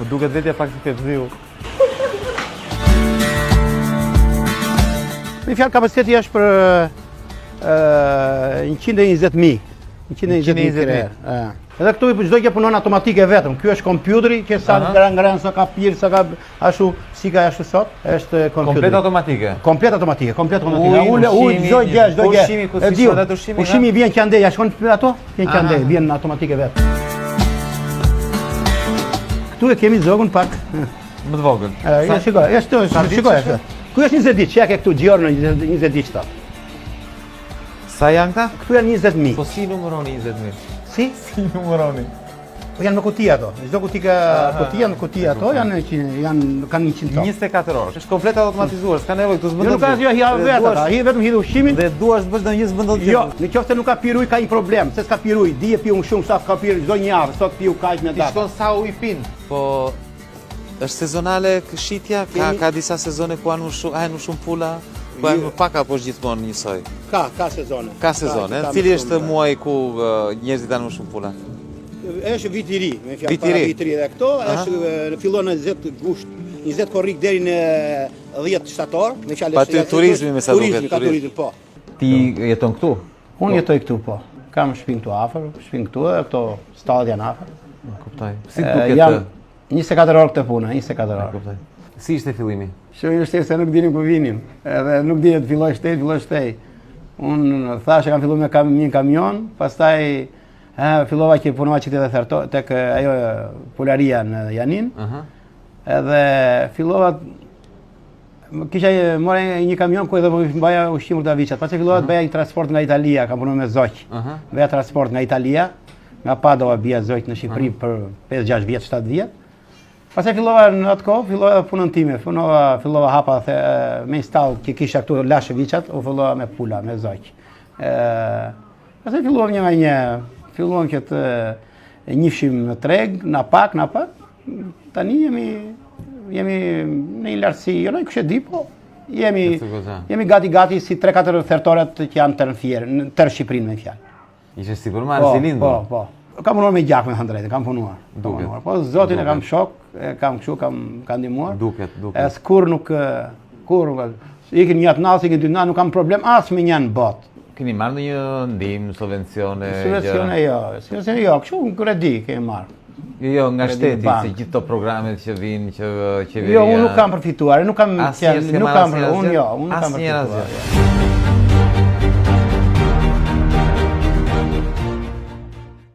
Më duket vetja pak si Fevziu. Me fjalë kapaciteti është për 120.000. 120.000 krerë. Edhe këtu çdo gjë punon automatike vetëm. Ky është kompjuteri që sa nga ngran, sa ka pirë, sa ka ashtu, si ka ashtu sot, është kompjuteri. Komplet automatike. Komplet automatike, komplet automatike. Ujë, ujë, çdo gjë, çdo gjë. Ushqimi ku si shëndet ushqimi. Ushqimi vjen që andej, ja shkon ato, vjen që andej, vjen automatike vetë. Këtu e kemi zogun pak. Më të vogël. Ja shikoj, është shikoj. Ky është 20 ditë, çka ke këtu Giorno 20 ditë sot. Sa janë këta? Këtu janë 20.000. Po si numëroni 20.000? Si? Si numëroni? Po janë me kuti ato. Çdo kuti ka kuti, janë kuti ato, janë janë kanë 100 copë. 24 orë. Është komplet automatizuar, s'ka nevojë këtu s'bën Jo, nuk ka asgjë, hi vetë ata, hi vetëm hidh ushqimin. Dhe duash të bësh ndonjë s'bën dot gjë. Jo, në qoftë se nuk ka pirë ujë ka një problem, se s'ka pirë ujë, dje piu më shumë sa ka pirë çdo një javë, sot piu kaq me datë. Ti shkon sa ujë pin. Po Është sezonale shitja? Ka, ka disa sezone ku hanë më shumë, hanë më shumë pula? Ku hanë më pak apo është gjithmonë njësoj? Ka, ka sezone. Ka sezone. Ka, Cili është muaji ku njerëzit hanë më shumë pula? Është vit i ri, me fjalë para vit i ri dhe këto, është fillon në 20 gusht, 20 korrik deri në 10 shtator, me fjalë është. Pa turizmi me sa duket. Turizmi, ka turizëm, po. Ti jeton këtu? Unë jetoj këtu, po. Kam shtëpinë këtu afër, shtëpinë këtu dhe këto stallet janë afër. Kuptoj. Si duket? Jam 24 orë këtë punë, 24 orë. Kuptoj. Si ishte fillimi? Shumë i vështirë se nuk dinim ku vinim. Edhe nuk dihet të filloj shpejt, filloj shpejt. Unë thashë kam filluar me kam, një kamion, pastaj e, fillova që punova që të therto, tek ajo pularia në Janinë. Uh -huh. Edhe fillova kisha mora një kamion ku edhe po mbaja ushqim për viçat. Pastaj fillova të bëja një transport nga Italia, kam punuar me zogj. Uh -huh. Bëja transport nga Italia, nga Padova bija zogj në Shqipëri uh -huh. për 5-6 vjet, 7 vjet. Pastaj fillova në atë kohë, fillova edhe punën time, punova, fillova hapa the, me një stallë që kisha këtu lashë viçat, u fillova me pula, me zogj. Ë Pastaj filluam një nga një, filluam që të njifshim në treg, na pak, na pak. Tani jemi jemi në një lartësi, jo në kush e di, po jemi jemi gati gati si 3-4 thertoret që janë tërë në Fier, në tërë Shqipërinë me fjalë. Ishe sipërmarrës po, i lindur. Po, po. Kam punuar me gjak me thënë drejtën, kam punuar. Duket. Punuar. Po zotin e kam shok, e kam kështu, kam kam ndihmuar. Duket, duket. As kur nuk kur nuk ikin një atë natë, ikin dy natë, nuk kam problem as me një në botë. Keni marrë ndonjë ndihmë, subvencione? Subvencione jo, subvencione jo, kështu në kredi kemi marrë. Jo, jo, nga shteti, se gjithë këto programet që vinë, që qeveria... Jo, unë nuk kam përfituar, nuk kam... Nuk kam, unë jo, unë nuk kam përfituar. Jo.